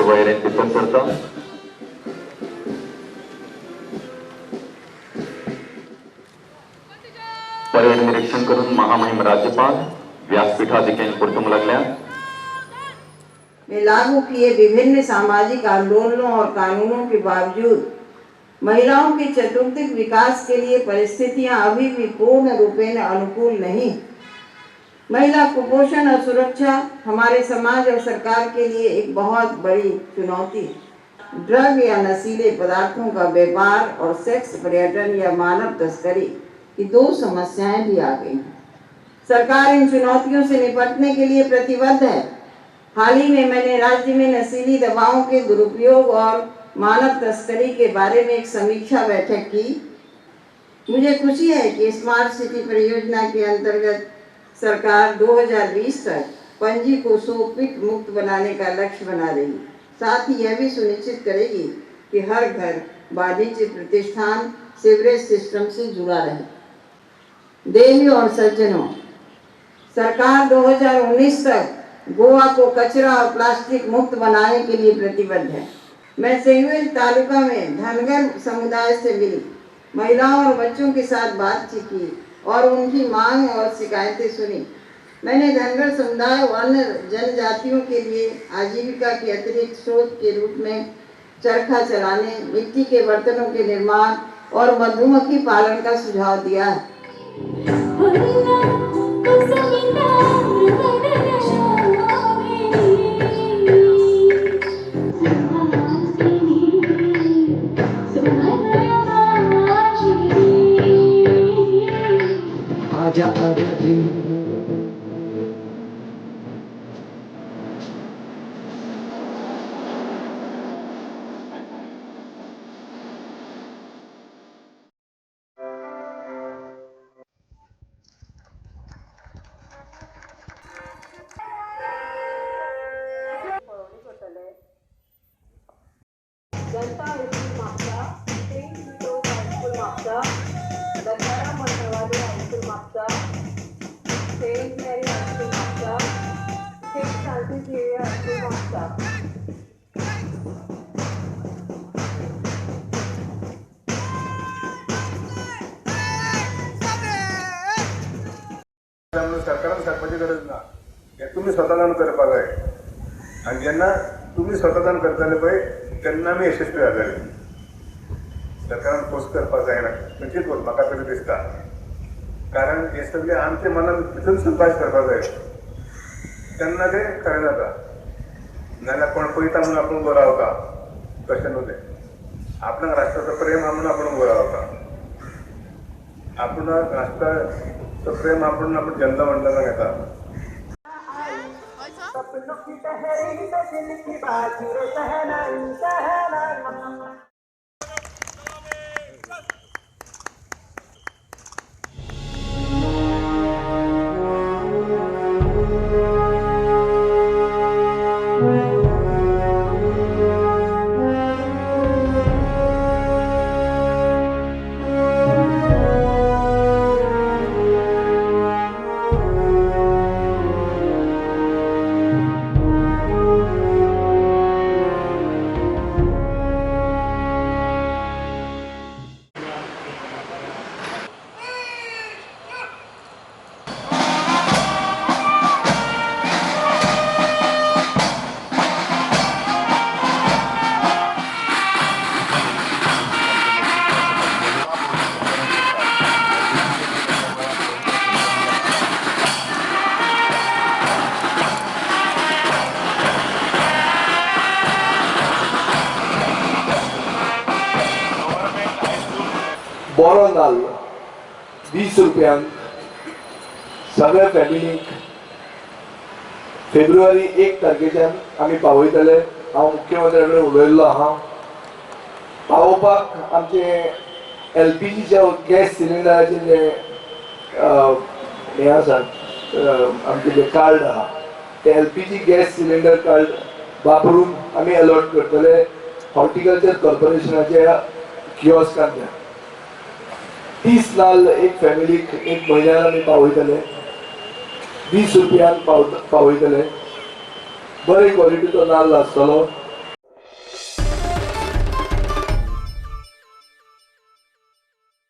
मुख्यमंत्री वळेरेंत भितर सरता. परेड निरीक्षण करून महामहिम राज्यपाल व्यासपीठा दिकेन परतूंक लागल्या. में लागू किए विभिन्न सामाजिक आंदोलनों और कानूनों के बावजूद महिलाओं के चतुर्थिक विकास के लिए परिस्थितियां अभी भी पूर्ण रूपेण अनुकूल नहीं। महिला कुपोषण और सुरक्षा हमारे समाज और सरकार के लिए एक बहुत बड़ी चुनौती है। ड्रग या नशीले पदार्थों का व्यापार और सेक्स पर्यटन या मानव तस्करी की दो समस्याएं भी आ गई हैं। सरकार इन चुनौतियों से निपटने के लिए प्रतिबद्ध है। हाल ही में मैंने राज्य में नशीली दवाओं के दुरुपयोग और मानव तस्करी के बारे में एक समीक्षा बैठक की। मुझे खुशी है कि स्मार्ट सिटी परियोजना के अंतर्गत सरकार 2020 तक पणजी को 100 फीट मुक्त बनाने का लक्ष्य बना रही है। साथ ही यह भी सुनिश्चित करेगी कि हर घर, वाणिज्य प्रतिष्ठान सीवरेज सिस्टम से जुड़ा रहे। देवी और सज्जनों, सरकार 2019 तक गोवा को कचरा और प्लास्टिक मुक्त बनाने के लिए प्रतिबद्ध है। मैं सेंगवेल तालुका में धनगर समुदाय से मिली, महिलाओं और बच्चों के साथ बातचीत की और उनकी मांग और शिकायतें सुनी। मैंने धनगर समुदाय और अन्य जनजातियों के लिए आजीविका के अतिरिक्त स्रोत के रूप में चरखा चलाने, मिट्टी के बर्तनों के निर्माण और मधुमक्खी पालन का सुझाव दिया है। कुसुमिता शोभिनी सुहासिनी सुमधुरभाषिणी। आजा Arvind. Janata high school, Mapusa, saint Vitos high school, Mapusa, Dattaram Mantravadi high school, Mapusa, Saint Mary high school, Mapusa, Saint Francis Xavier high school, Mapusa. म्हणून सरकारान सांगपाची गरज ना. हें तुमी स्वता जावन करपाक जाय आनी जेन्ना तुमी स्वता जावन करतले पळय, तेन्ना आमी यशस्वी जातले. सरकारान फोर्स करपाक जायना, खंयचीच वस्त, म्हाका तरी दिसता, कारण हें सगळें आमच्या मनान भितून भायर करपाक जाय, तेन्ना तें खरें जाता. नाजाल्यार कोण पळयता म्हणून आपूण उबो रावता, तशें न्हू तें. आपणाक राष्ट्राचो प्रेम आहा म्हणून आपूण उबो रावता. आपणाक राष्ट्राचो प्रेम आपूण आपूण जनता मंडळाक येता. सपनों की तहरीर पे दिल की बाजी रे शहनाई शहनाई। बरो नाल्ल 20 रुपयांक सगळ्या फॅमिलीक फेब्रुवारी 1 तारखेच्यान आमी पावयतले. हांव मुख्यमंत्र्या कडेन उलयल्लो आहा. पावोवपाक आमचे एलपीजीच्या गॅस सिलिंडराचे जे हें आसा, आमचें जें कार्ड आहा, तें एलपीजी गॅस सिलिंडर कार्ड वापरून आमी अलॉट करतले हॉर्टिकल्चर कॉर्पोरेशनाच्या किओस्कांतल्यान. 30 नाल्ल एक फॅमिलीक एक म्हयन्यान आमी पावयतले, 20 रुपयान पावयतले. बरे क्वॉलिटीचो नाल्ल आसतलो.